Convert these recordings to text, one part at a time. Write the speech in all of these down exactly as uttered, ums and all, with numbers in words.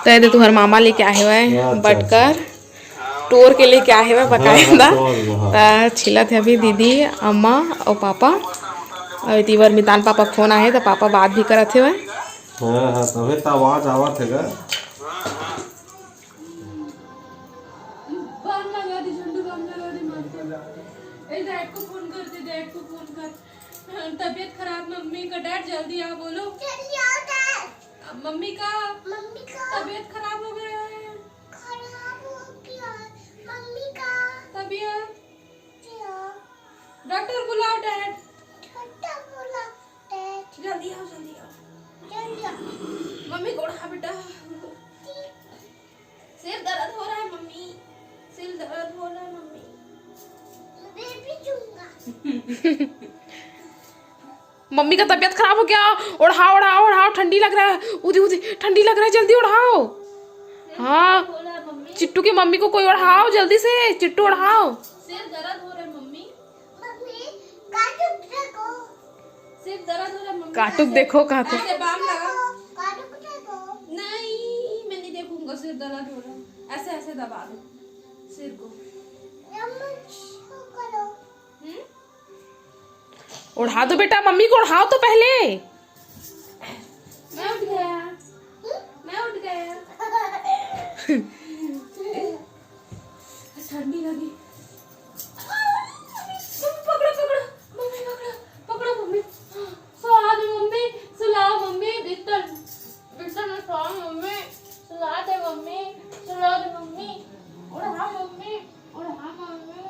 त ये दे तुंहर मामा लेके आए हवय अच्छा, बटकर, टोर के लेके आए हवय बकायदा। हाँ, हाँ। त छिलत हे अभी दीदी, अम्मा अउ पापा। अउ एती बर मितान पापा के फोन आहे, त पापा बात भी करत हवय। हाँ, हाँ, तभे त आवाज आवत हे गा। बाम लगा दी, झंडू बाम लगा दी, मार के। ए, डैड को फोन कर दे, डैड को फोन कर। तबीयत खराब मम्मी का, डैड जल्दी आ, बोलो। जल्दी आओ, डैड। मम्मी का। मम्मी का। तबीयत खराब हो गया है। खराब हो गया है। मम्मी का। तबीयत। क्या? डॉक्टर बुलाओ, डैड। डॉक्टर बुलाओ, डैड। जल्दी आओ, जल्दी आओ। जल्दी आओ। मम्मी गोड़ हा बेटा। ठीक। सिर दर्द हो रहा है मम्मी, सिर दर्द हो रहा है मम्मी। मैं भी चूंगा। मम्मी का तबीयत खराब हो गया। ओढ़ाओ, ओढ़ाओ, ओढ़ाओ, ठंडी लग रहा है। उदी, उदी, ठंडी लग रहा है, जल्दी ओढ़ाओ। सिर हाँ, दर्द हो रहा है मम्मी। चिट्टू की मम्मी को कोई ओढ़ाओ जल्दी से, चिट्टू ओढ़ाओ। सिर दर्द हो रहा है मम्मी। मम्मी, काटू देखो। सिर दर्द हो रहा है मम्मी, काटू ऐसे, देखो, काटू। ऐसे बाम लगा। काटू देखो। नहीं, मैं नहीं देखूंगा, सिर दर्द हो रहा है। ऐसे, ऐसे दबा दो सिर को। मम्मी, इसको करो। हम्म? ओढ़ा दो बेटा, मम्मी को ओढ़ाओ तो पहले। मैं उठ गया, मैं उठ गया। ठंडी लगी। पकड़ो, पकड़ो, मम्मी पकड़ो, पकड़ो मम्मी। सुला दे मम्मी, सुला मम्मी, बिस्तर, बिस्तर में सुला मम्मी, सुला दे मम्मी, सुला दे मम्मी। ओढ़ा मम्मी, ओढ़ा मम्मी,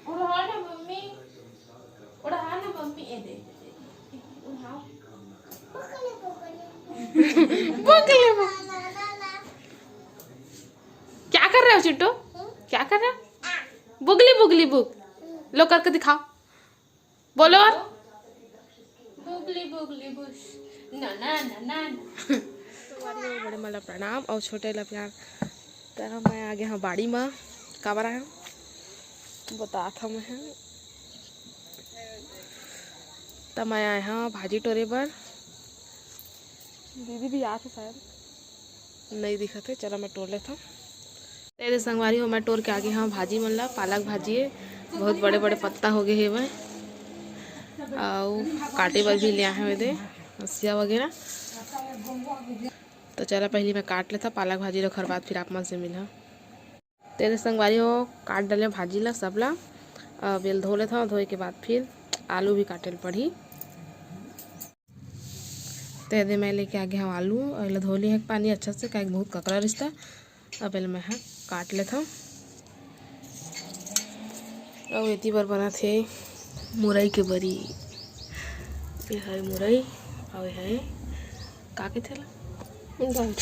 ओढ़ा ना मम्मी। ओढ़ा ना मम्मी, ए दे, दे, दे, दे, ओढ़ाओ। बोकले, बोकले। क्या कर रहे हो चिट्टू? क्या कर रहे हो? बुगली बुगली बुक। लो करके दिखाओ। बोलो और। बुगली बुगली बुश। ना, ना, ना, ना, ना। बड़े मन ला प्रणाम अउ छोटे ला प्यार। त मैं आ गे हंव बाड़ी म, काबर आए हंव, बतात हंव मैं ह। त मैं आए हंव भाजी टोरे बर। दीदी भी आत हे शायद, नइ दिखत हे। चला मैं टोर लेथंव। ए दे संगवारी हो, मैं टोर के आ गे हंव भाजी मन ला, पालक भाजी हे, बहुत बड़े-बड़े पत्ता हो गे हेवय, अउ काटे बर भी ले आए हंव ए दे, हंसिया वगैरह। त चला पहिली मैं काट लेथंव पालक भाजी ला, ओखर बाद फिर आप मन से मिलहूं। त ए दे संगवारी हो, काट डले भाजी ला सबला, अब एला धो लेथंव, धोए के बाद फिर आलू भी काटे ल पड़ही। त ए दे मैं लेके आ गे हंव आलू, अउ एला धो ले हंव पानी अच्छा से, काहे कि बहुत ककरा रिहिस त। अब एला मैं ह काट लेथंव। अउ एती बर बनत हे मुरई के बरी। ये हरे मुरई, अउ ये हरे, का कहिथे एला? दाल।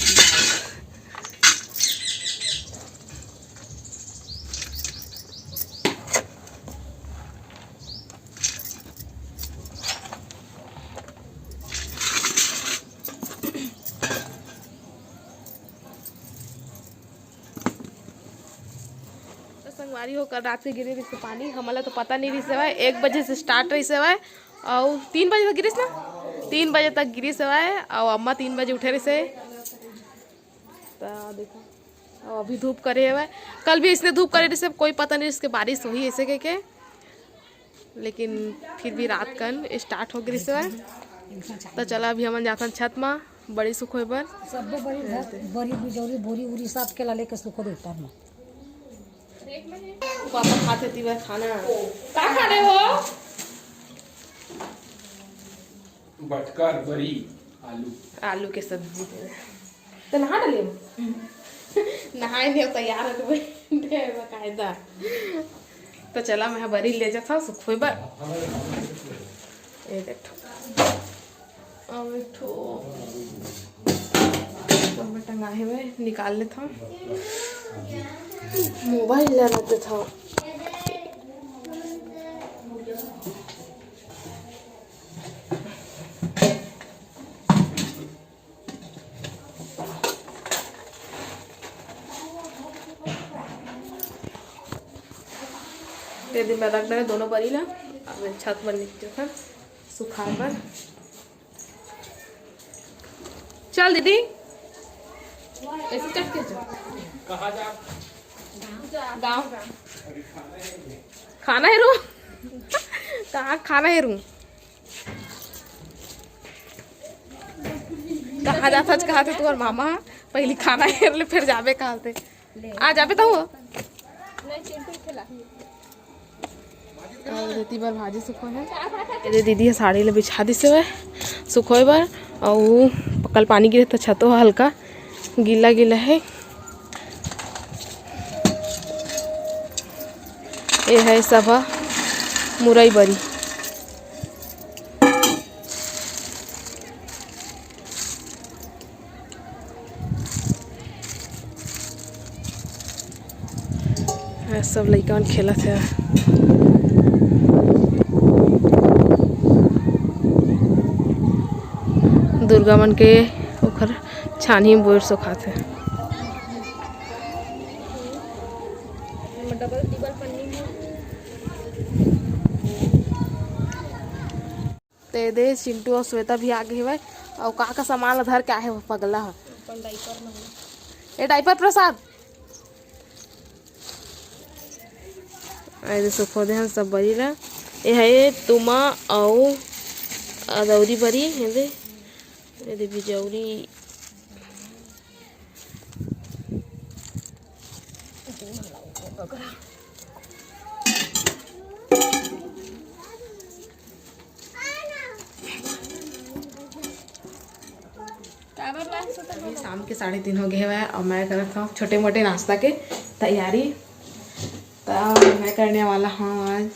त संगवारी हो, कल रात के गिरे रिहिस पानी, हमन ला तो पता नइ रिहिस हवय, एक बजे से start रिहिस हवय, अउ तीन बजे तक गिरिस ना, तीन बजे तक गिरिस हवय, अउ अम्मा तीन बजे उठे रिहिस हे। त देखो, अउ अभी धूप करे हवय, कल भी इसने धूप करे रिहिस हे, कोई पता नइ रिहिस के बारिश होही ऐसे कहिके। लेकिन फिर भी रात कन start हो गिस हवय। त चला अभी हमन जाथन छत म बरी सुखोए बर। सब्बो बरी घर, बरी बिजौरी, बोरी उरी सब के ला लेके सुखो दे ऊपर म। पापा खाथे तिबर खाना। का खा रहे हो? बटकर बरी आलू। आलू के सब्जी। त नहा डले? नहाए नहीं, तैयार हो गए। ढेर बकायदा। त चला, मैं बरी ले जाथंव सुखोए बर। ए देखो। अब एक ठो कम्बल टंगाए हवय, निकाल लेथंव। मोबाइल ला रख देथंव। तेरे दिन में रख डरे दोनों बरी ला, अब छत पर निकल जाथन सुखाए बर। चल दीदी, ऐसे कट के जा। गाँव। खाना हेरू। कहाँ खाना हेरू? कहाँ जात हस, कहा थे तोर मामा? पहली खाना हेर ले, फिर जाबे कहा थे। आ जाबे तो। अउ रेती बर भाजी सुखो हे। एदे दीदी ह साड़ी ल बिछा दिस हवय सुखोय बर। अउ कल पानी गिरे त छतो ह हल्का गीला गीला हे। ए हे सब ह मुरई बरी। ये सब लइका मन खेलत हे। दुर्गा मन के ओखर छानी बोर सोखात हे। ते दे चिंटू अउ श्वेता भी आ गे हवय। अउ का का सामान ला धर के आए हे वो पगला ह। अपन डाइपर मन। ए डाइपर प्रसाद। आए दे सुखो दे हन सब बरी ला। ए हे तुमा अउ अदौरी बरी हे दे। ए दे बिजौरी। अभी शाम के साढ़े तीन हो गए हवय अउ मैं करत हव छोटे मोटे नाश्ता के तैयारी। त मैं करने वाला हूँ आज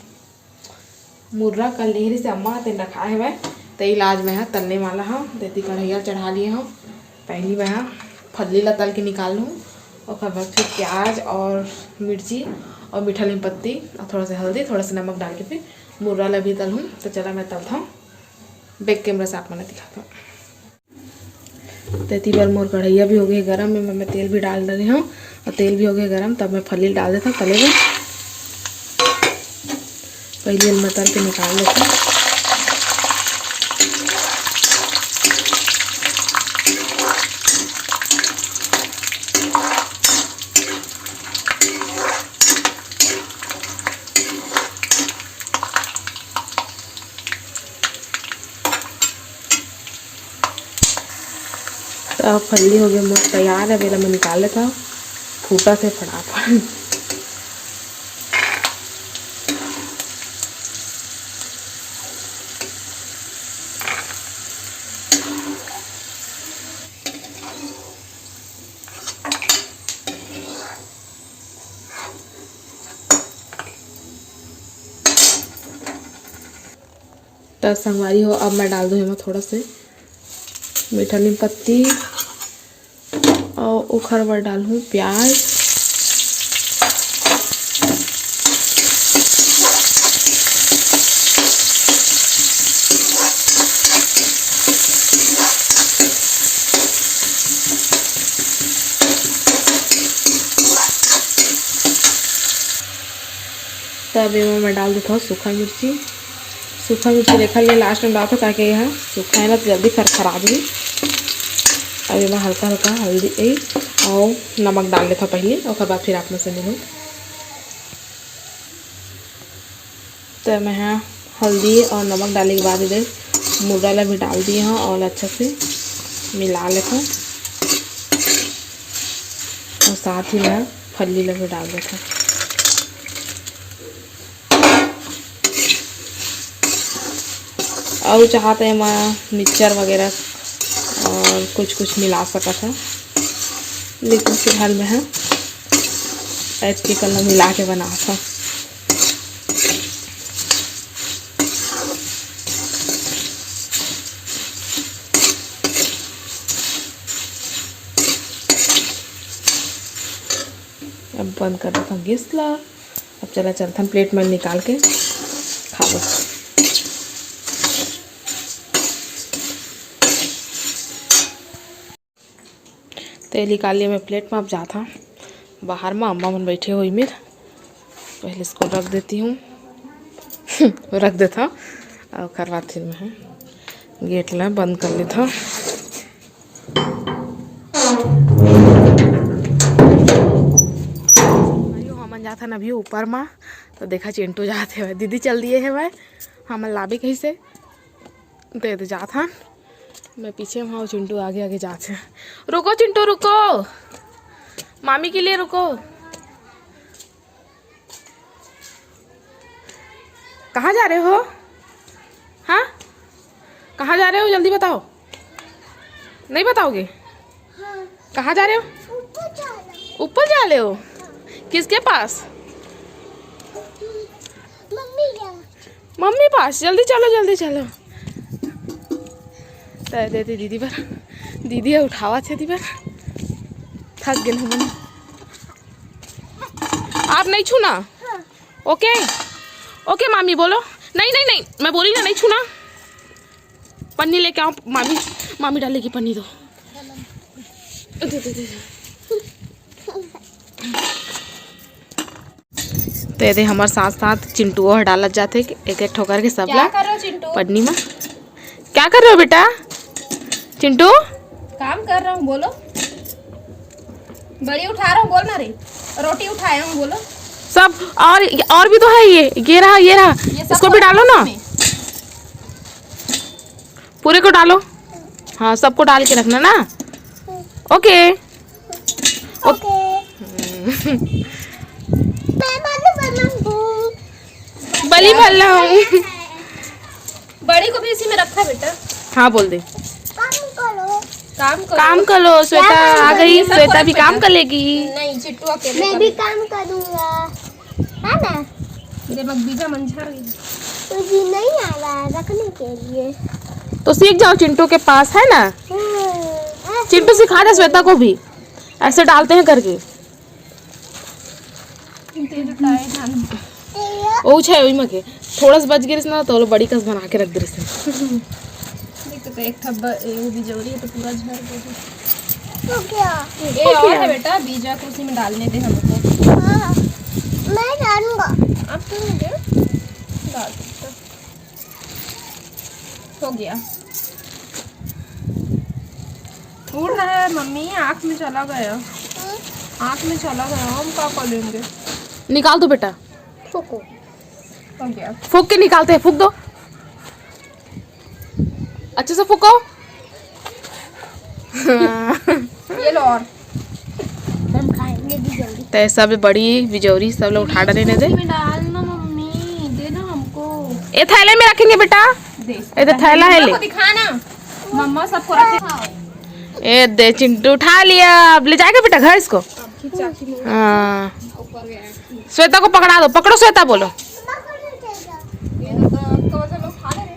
मुर्रा, कल लेहरी से अम्मा तेन रखा हवय, त इला आज मैं ह तलने वाला हव। देती कढ़ैया चढ़ा लिए हव। पहली मैं ह फल्ली ला तल के निकाल लूँ, ओकर बाद फिर प्याज और मिर्ची और मीठा नीम पत्ती और थोड़ा सा हल्दी, थोड़ा सा नमक डाल के फिर मुर्रा ला भी तलहूँ। तो चला मैं तलथव, back camera से आप मन ला दिखाथव। तेती बर मोर कढ़ैया भी हो गए गरम, में मैं तेल भी डाल डरे हव और तेल भी हो गए गरम। तब मैं फल्ली डाल देथव तले बर। पहले मैं तल के निकाल लेथव। त फल्ली हो गया मोर तैयार हे, एला मैं निकाल लेथव। फूटत हे फटाफट। त संगवारी हो, अब मैं डाल दूँ एमा थोड़ा से मीठा नीम पत्ती और ओखर बर डालहूँ प्याज। तब एमा मैं डाल देथव सूखा मिर्ची। सूखा मिर्ची देखा लिए लास्ट में डालथव, ताकि यह सूखा है ना, तो जल्दी फरफरा जाही। अब एमा हल्का हल्का हल्दी ए, और नमक डाल लेथव पहले, ओकर बाद फिर आप मन से मिलहूँ। तो मैं ह हल्दी और नमक डाले के बाद इधर मुर्रा ला भी डाल दिए हव और अच्छा से मिला लेथव। और साथ ही मैं फल्ली ला भी डाल देथव। और चाहत हे एमा मिक्सचर वगैरह और कुछ कुछ मिला सकत हव, लेकिन फिलहाल मैं ह ऐतके कन ला मिला के बनात हव। अब बंद कर देथव गैस ला। अब चला चलथन प्लेट में निकाल के खाबो। तेल निकाल लिए मैं प्लेट में, अब जाथव बाहर में, अम्मा मन बैठे होही मेर। पहले इसको रख देती हूँ। रख देथव, और ओकर बाद फिर मैं गेट ला बंद कर लेथव। थन अभी ऊपर मा, तो देखा चिंटू जात हे, दीदी चल दिए हे भाई, हमन लाबे कहिसे, तो ये तो जात हन, मैं पीछे में हूँ, चिंटू आगे आगे जात हे। रुको चिंटू रुको, मामी के लिए रुको। कहाँ जा रहे हो? हाँ, कहाँ जा रहे हो, जल्दी बताओ। नहीं बताओगे? हाँ। कहाँ जा रहे हो? ऊपर जा रहे हो। ऊपर जा रहे हो? किसके पास? मम्मी के। मम्मी पास। जल्दी चलो, जल्दी चलो। तो दे दे दीदी बर, दीदी उठावा छे दीदी बर, थक गए हमन। आप नहीं छूना। हाँ। ओके, ओके मामी बोलो। नहीं नहीं नहीं, मैं बोली ना, नहीं छूना। पन्नी लेके आओ मामी, मामी डालेगी पन्नी। दो दे दे दे। तो ये दे हमारे साथ साथ चिंटू और डालत जाते एक एक ठोकर के सब ला पन्नी में। क्या कर रहे हो बेटा? चिंटू, काम कर रहा हूँ, बोलो। बड़ी उठा रहा हूँ, बोल ना रे। रोटी उठाया हूँ, बोलो। सब और, और भी तो है, ये ये रहा, ये रहा, ये इसको भी डालो ना। पूरे को डालो। हाँ, सबको डाल के रखना ना। ओके। ओके। बली भर रहा हूँ। बड़ी को भी इसी में रखा बेटा। हाँ, बोल दे। काम करो। काम करो। काम करो, श्वेता आ गई, श्वेता भी काम कर लेगी। नहीं, चिट्टू अकेले मैं भी काम करूँगा, है ना? दे मग बीजा मंझा रही। तुझे नहीं आ रहा है रखने के लिए। तो सीख जाओ चिंटू के पास, है ना? हम्म। चिंटू सिखा दे श्वेता को भी, ऐसे डालते हैं करके। ओ छे ओई मके थोड़ा सा बच गिरिस ना, तो बड़ी कस बना के रख दिरिस। देख तो एक ठब्बा ए बिजौरी है तो पूरा झड़ गया। तो क्या? ए और है बेटा, बीजा को उसी में डालने दे हमको। हाँ, मैं डालूंगा। आप तो दे डाल दो। हो गया। उड़ रहा है मम्मी, आँख में चला गया। आँख में चला गया, हम क्या कर लेंगे? निकाल दो बेटा। फूको। हो गया। फूक के निकालते हैं, फूक दो। अच्छे से फूको। ये लो और। हम खाएंगे भी जल्दी। तय सब बड़ी बिजौरी सब लोग उठा डाले ने दे। इसमें डाल ना मम्मी, दे ना हमको। ए थैले में रखेंगे बेटा। दे। ए तो थैला है, ले। मम्मा को दिखा ना। मम्मा सबको रख के खाओ। ए दे चिंटू उठा लिया, अब ले जाएगा बेटा घर इसको। खींचा। हाँ। ऊपर गया। श्वेता को पकड़ा दो, पकड़ो श्वेता बोलो। ये तो, तो, तो लोग खा ले रहे।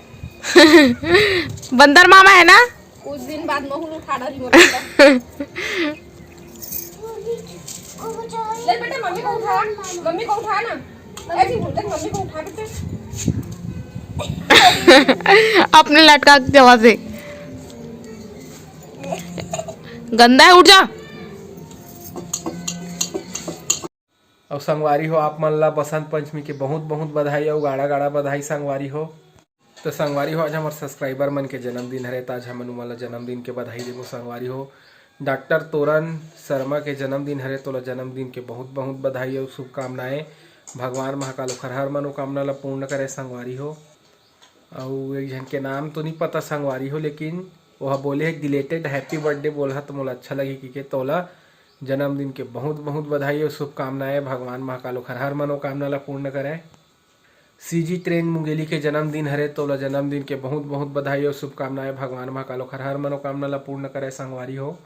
बंदर मामा है ना? कुछ दिन बाद महू ल उठा डारी मोर। ले बेटा, मम्मी को उठा, मम्मी को उठा ना। ए, चिंटू, देख, मम्मी को उठा बेटा। अपने लटका के जवा से। गंदा है, उठ जा। अउ संगवारी हो, आप मन ला बसंत पंचमी के बहुत बहुत बधाई अउ गाड़ा गाड़ा बधाई संगवारी हो। तो संगवारी हो, आज हमर सब्सक्राइबर मन के जन्मदिन हरे, त आज हमन उमन ला जन्मदिन के बधाई देबो संगवारी हो। डॉक्टर तोरन शर्मा के जन्मदिन हरे, तोला जन्मदिन के बहुत बहुत बधाई अउ शुभकामनाएं। भगवान महाकाल ओखर हर मनोकामना ला पूर्ण करे संगवारी हो। अउ एक झन के नाम तो नहीं पता संगवारी हो, लेकिन ओह बोले हे, "Belated happy birthday बोलहा तो मोला अच्छा लगही," कि के तोला जन्मदिन के बहुत बहुत बधाई अउ शुभकामनाएं। भगवान महाकाल ओखर हर मनोकामना ला पूर्ण करे। सीजी ट्रेन मुंगेली के जन्मदिन हरे, तोला जन्मदिन के बहुत बहुत बधाई अउ शुभकामनाएं। भगवान महाकाल ओखर हर मनोकामना ला पूर्ण करे संगवारी हो।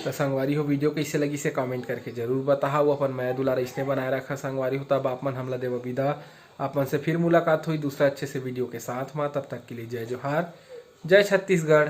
त संगवारी हो, वीडियो कइसे लगिस हे कमेंट करके जरूर बताहा। अपन मया दुलार अइसने बनाए रखा संगवारी हो। तब आप मन हमला देवा विदा। आप मन से फिर मुलाकात होई दूसरा अच्छे से वीडियो के साथ मा। तब तक के लिए जय जोहार, जय छत्तीसगढ़।